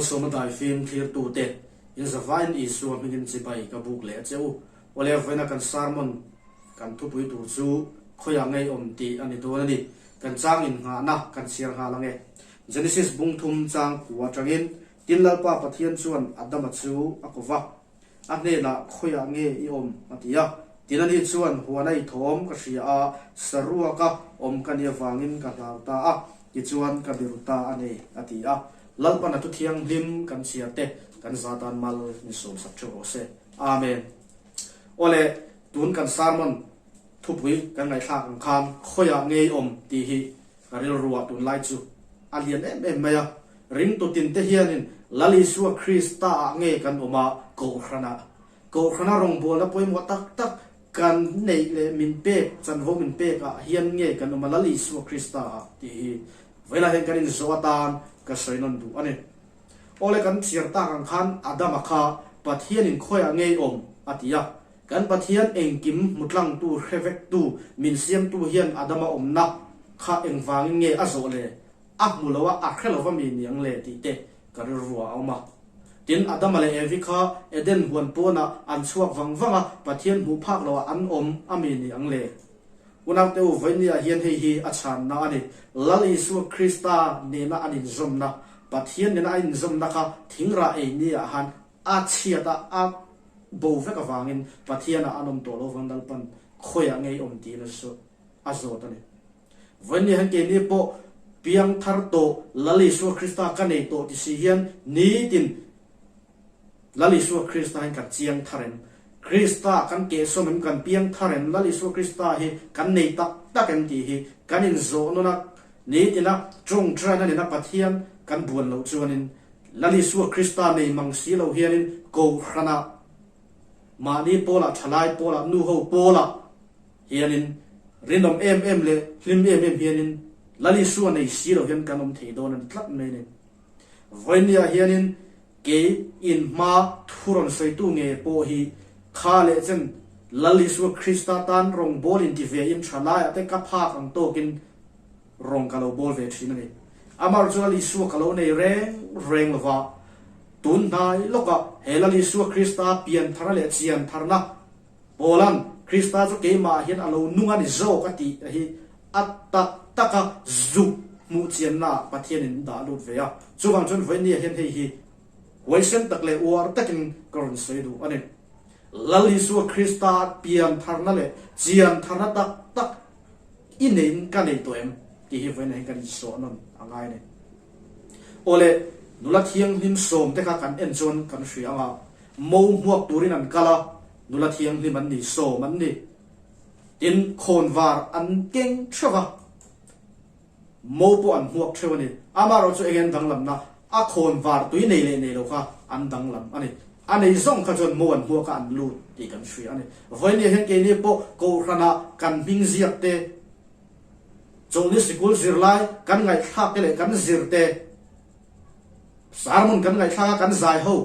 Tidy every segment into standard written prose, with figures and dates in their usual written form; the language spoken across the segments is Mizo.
Malsawma daifim thlirtute, in zavaiin Isua hmingin chibai ka buk leh a che u. Awle vawiina kan sermon kan thupui tur chu khawiah ngei awm tih a ni dawn a ni. Kan chang innghahna kan chhiar nghal ange. Genesis bung thum chang kua atangin, Tin Lalpa Pathian chuan Adama chu a ko va. A hnenah, Khawiah nge i awm? a ti a. Tin ani chuan, Huana i thawm ka hria a, saruaka awm ka nih avangin ka hlau ta a, tichuan ka biru ta a ni, a ti a. Lalpan a thu thianghlim kan chhiar te kan za tan mal min sawmsak theuh rawh se. Amen. Awle, tun kan sermon thupui kan ngaihthlak ang khan khawiah nge i awm tih hi Ka rilruah tunlai chu a lian em em mai a, ringtu tinte hianin Lal Isua Krista ah nge kan awm a, Kohhranah. Kohhrana rawngbawlna pawimawh tak tak kan neih leh min pek, chanvo min pek ah hian nge kan awm a Lal Isua Krista ah tih hi vawilah hian kan inzawh atan ka sawi nawn duh a ni. Awle kan chhiar tak ang khan Adama kha Pathianin khawiah nge i awm a ti a, Kan Pathian engkim hmu tlangtu, hre vektu, min siamtu hian Adama awmna kha engvangin nge a zawh le? A hmu lo a, a hre lo va mi niang le tih te ka rilru ah a awm a. Tin, Adama leh Evi kha Eden huan pawnah an chhuak vang vang a, Pathian hmuh phak loah an awm a mi niang le? Unaute u, vawinia hian hei hi a chhanna a ni. Lal Isua Krista nena an inzawmna, Pathian nena a inzawmna kha thingrah ei niah han A chhiat a, a bo vek avangin Pathianah an awm tawh lo vang Lalpan khawiah ngei awm tiin a zawt a zawt a ni. Vawiin hian keini pawh piang thar tawh Lal Isua Krista ka nei tawh ti si hian nitin Lal Isua Krista hian kan chiang thar em? Krista kan kehsawm em? Kan piang thar em? Lal Isua Krista hi kan nei tak tak em tih hi kan inzawh nawn a, nitina tawngtaina nena Pathian kan buan loh chuanin Lal Isua Krista nei mang si lo hianin Kohhranah, mahni pawlah, thalai pawlah, nuho pawlah hianin rinawm em em leh hlim em em hianin Lal Isua nei si lo hian kan awm thei dawn a ni tlat mai a ni. Vawinia hianin kei inhma thu rawn sawitu nge pawh hi kha leh chen Lal Isua Krista tan rawngbâwl inti ve in thalaiah te ka phak ang tawkin Rawng ka lo bawl ve thin a ni. Amar chu Lal Isua ka lo nei reng reng lova, tun hnai lawkah he Lal Isua Krista pian tharna leh chian tharna Paula'n Krista chu keimah hian a lo nung a ni zawk a tih hi a tak taka zuk hmuh chiannaah Pathianin dah lut ve a. Chuvang chuan vawinia hian hei hi huaisen tak leh uar takin ka rawn sawi duh a ni. Lal Isua Krista pian tharna leh chian tharna tak tak I neiin ka nei tawh em? tih hi vawiin ah hian kan insawh nawn a ngai a ni. Awle, nula thianghlim sawmte kha kan en chuan kan hria ang a, mo hmuak turin an kal a, nula thianghlim an ni, sawm an ni. Tin, khawnvar an keng theuh va, mo pawh an hmuak theuh a ni. Amaherawhchu eng an danglamna? A khawnvar tui nei leh nei lo kha an danglam a ni. A nei zawng kha chuan mo an hmuak a an lut tih kan hria a ni. Vawinia hian keini pawh Kohhranah kan hming ziak te, chawlhni sikul zirlai kan ngaihthlak te leh kan zir te, sermon kan ngaihthlak a kan zai ho,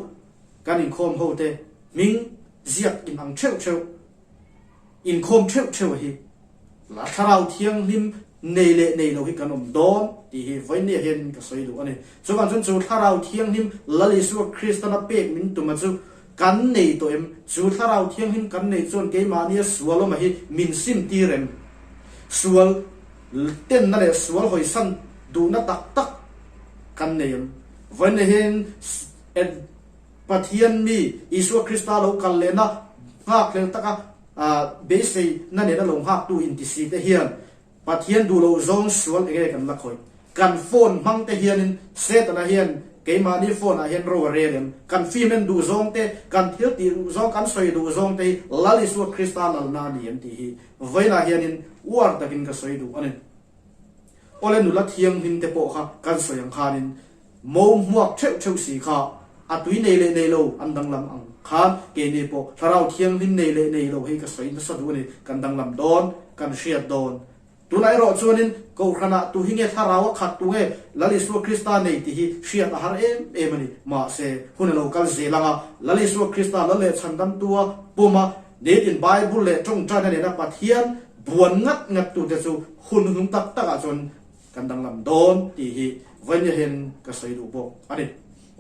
kan inkhawm ho te hming ziak in ang theuh theuh, inkhawm theuh theuh hi La Thlarau Thianghlim nei leh nei lo hi kan awm dawn tih hi vawinia hianin ka sawi duh a ni. Chuvang chuan chu Thlarau Thianghlim Lal Isua Kristana pek min tuma chu kan nei tawh em? Chu Thlarau Thianghlim kan neih chuan keimahnia sual awma hi min sim tir em? Sual tenna leh sual hawisan duhna tak tak kan nei em? Vawinia hianin Pathian mi Isua Krista lo kal lehna nghakhlel taka Beisei na nena lo nghaktu intisi te hian Pathian duh loh zawng sual enge kan la khawih? Kan phone hmang te hianin Setana hian keimahni phone ah hian ro a rel em? Kan film en duh zawng te, kan thil tih duh zawng, kan sawi duh zawng te hi Lal Isua Krista lalna a ni em tih hi vawiinah hianin uar takin ka sawi duh a ni. Awle nula thianghlim te pawh kha kan sawi ang khanin Mo hmuak theuh theuh si kha a tui nei leh nei lo an danglam ang khan keini pawh Thlarau Thianghlim nei leh nei lo hei ka sawi nasa duh a ni, kan danglam dawn, kan hriat dawn. Tunah erawh chuanin Kohhranah tu hi nge Thlarau a khat tu nge Lal Isua Krista nei tih hi hriat a har em em a ni. Mahse, hun a lo kal zel ang a, Lal Isua Krista Lal leh Chhandamtua puma nitin Bible leh tawngtaina nena Pathian buan ngat ngat tute chu hun hnung tak takah chuan Kan danglam dawn tih hi vawinia hian ka sawi duh bawk a ni.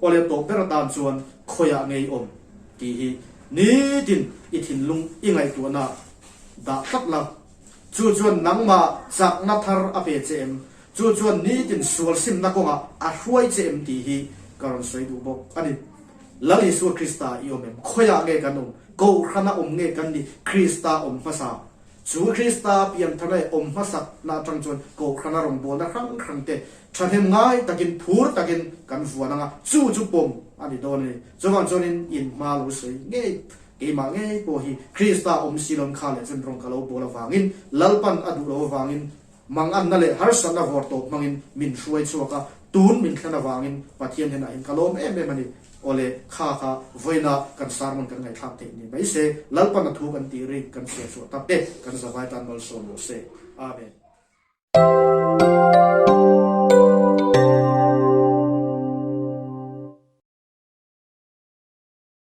Awle tawp ber atan chuan khawiah nge i awm tih hi nitin i thinlung i ngaihtuahna dah tlat la. Chu chuan nangmah chakna thar a pe che em? Chu chuan nitin sual simna kawngah a hruai che em tih hi ka rawn sawi duh bawk a ni. Lal Isua Krista i awm em? Khawiah nge kan awm? Kohhrana awm nge kan nih? Krista awm hmasa. Chu Krista piantharna leh awm hmasakna atang chuan kohhrana rawngbawlna hrang hrang te thahnem ngai takin phur takin kan vuan ang a, chu chu pawm a ni dawn a ni. Chuvang chuanin in hma lo sawi ngei keimah ngei pawh hi Krista awm si loin kha leh chen rawng ka lo bawl avangin Lalpan a duh lo avangin Manganna leh harsatna vawr tawp hmangin min hruai chhuak a, tun min thlen avangin Pathian hnenah hian ka lawm em em a ni. Awle, kha kha vawiina kan sermon kan ngaihthlak theih ni mai se, Lalpan a thu kan tih rik kan chhiar chhuah tak te kan zavai tan malsawm rawh se. Amen.